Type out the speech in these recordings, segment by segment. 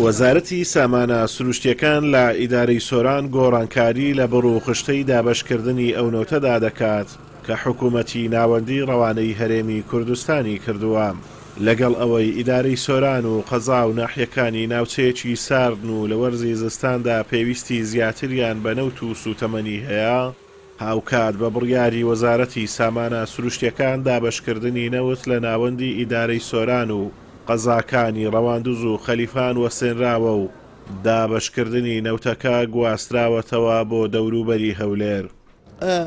وەزارەتی سامانە سروشتییەکان لە ئیدارەی سۆران گۆڕانکاری لە بڕ و خشتەی دابەشکردنی ئەو نەوتەدا دەکات کە حکومەتی ناوەندی ڕەوانەی هەرێمی کوردستانی کردووە. لەگەڵ ئەوەی ئیدارەی سۆران و قەزا و ناحیەکانی ناوچەیەکی ساردن و لە وەرزی زستاندا پێویستی زیاتریان بە نەوت و سووتەمەنی هەیە، هاوکات بە بڕیاری وەزارەتی سامانە سروشتیەکان دابەشکردنی نەوت لە ناوەندی ئیدارەی سۆران و قەزاکانی ڕەواندوز و خەلیفان وەستێنراوە و دابەشکردنی نەوتەکە گواستراوەتەوە بۆ دەوروبەری هەولێر.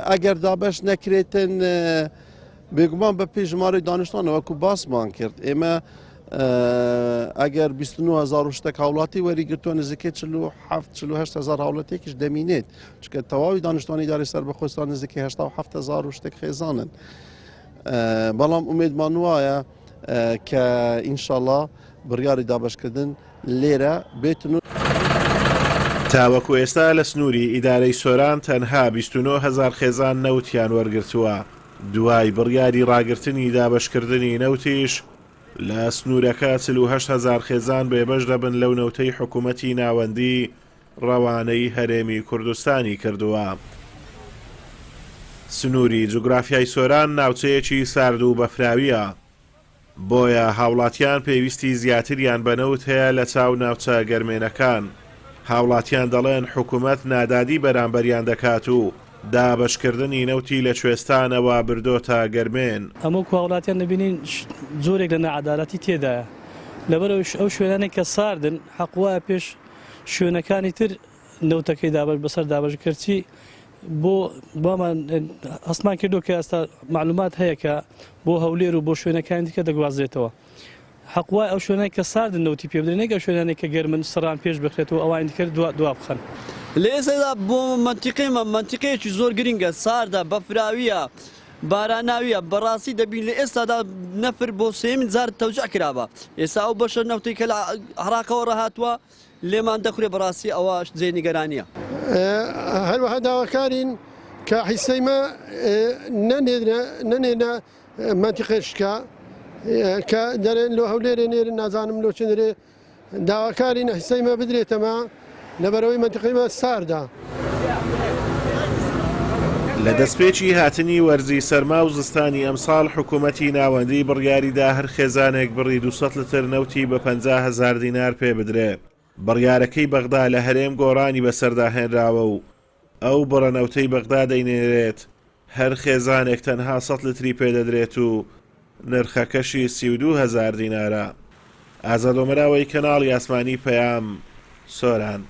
ئەگەر دابەش نەکرێتن بێگومان بە پێی ژمارەی دانیشتوانە وەکو باسمان کرد ئێمە ئەگەر 29هزار و شتێک هاوڵاتی وەریگرتووە نزیکەی 47 هزار هاوڵاتێکیش دەمینێت چکە تەواوی دانیشتوانی داری سەر بەخۆستان نزیکەی 87 هزار و شتێک خێزانن بەڵام ئومێدمان وایە کە ئینشاءڵا بڕیاری دابشکردن لێرە بێتن و. تاوەکو ئێستا لە سنووری ئیدارەی سۆران تەنها 29 هەزار خێزان نەوتیان وەرگرتووە، دوای بڕیاری ڕاگرتنی دابەشکردنی نەوتیش لە سنوورەکە 48 هەزار خێزان بێبەش دەبن لەو نەوتەی حکومەتی ناوەندی ڕەوانەی هەرێمی کوردستانی کردووە. سنووری جوگرافیای سۆران ناوچەیەکی سارد و بەفراوییە، بۆیە هاوڵاتیان پێویستی زیاتریان بە نەوت هەیە لە چاو ناوچە گەرمێنەکان. هاوڵاتیان دەڵێن حکومەت نادادی بەرامبەریان دەکات و دابەشکردنی نەوتی لە کوێستانەوە بردۆتە گەرمێن. ئەمە وەکو هاوڵاتیان دەبینین جۆرێک لە ناعەدالەتی تێدایە لەبەرئەوەی ئەو شوێنانەی کە ساردن حەق وایە پێش شوێنەکانی تر نەوتەکەی دابەش بەسەر دابەش کەرچی بۆ بامان هەستمان کردو کە ئێستا معلومات هەیە کە بۆ هەولێر و بۆ شوێنەکانی دیکە دەگوازرێتەوە حەق وای ئەو شوێنای کە ساردن نەوتی پێ بدرێت نەک ئەو شوێنانەی کە گەرمن سڕان پێش بخرێت و ئەوانی دیکە دوا دوا بخەن. لە ئێستادا بۆ مەنتیقەیمان مەنتیقەیەکی زۆر گرنگە ساردە بەفراویە باراناویە بەڕاستی دەبین لە ئێستادا نەفر بۆ سێیەمین جار تەوزیع کرابا ئێستا ئەو بەشە نەوتەی کە لە عێراقەوە ڕاهاتووە لێمان دەخورێ بەڕاستی ئەوە جێی نیگەرانیە. هەروەها داواکارین کە حیسەی مە نەنێنە مەنتیقەی شکا کە دەرێن لۆ هەولێرێ نێرن نازانم لۆ چنرێ داواکارین حیسەی مە بدرێتەمە لەبەرەوەی مەنتیقەی مە ساردە. لە دەستپێکی هاتنی وەرزی سەرما و زستانی ئەمساڵ حکومەتی ناوەندی بڕیاریدا هەر خێزانێک بڕی 200 لتر نەوتی بە 50 هەزار دینار پێ بدرێ. بڕیارەکەی بەغدا لە هەرێم گۆڕانی بەسەردا هێنراوە و ئەو بڕە نەوتەی بەغدا دەینێرێت هەر خێزانێک تەنها 100 لتری پێدەدرێت و نرخەکەشی 32 هەزار دینارە. ئازاد ئۆمەراوەی کەناڵی ئاسمانی پەیام، سۆران.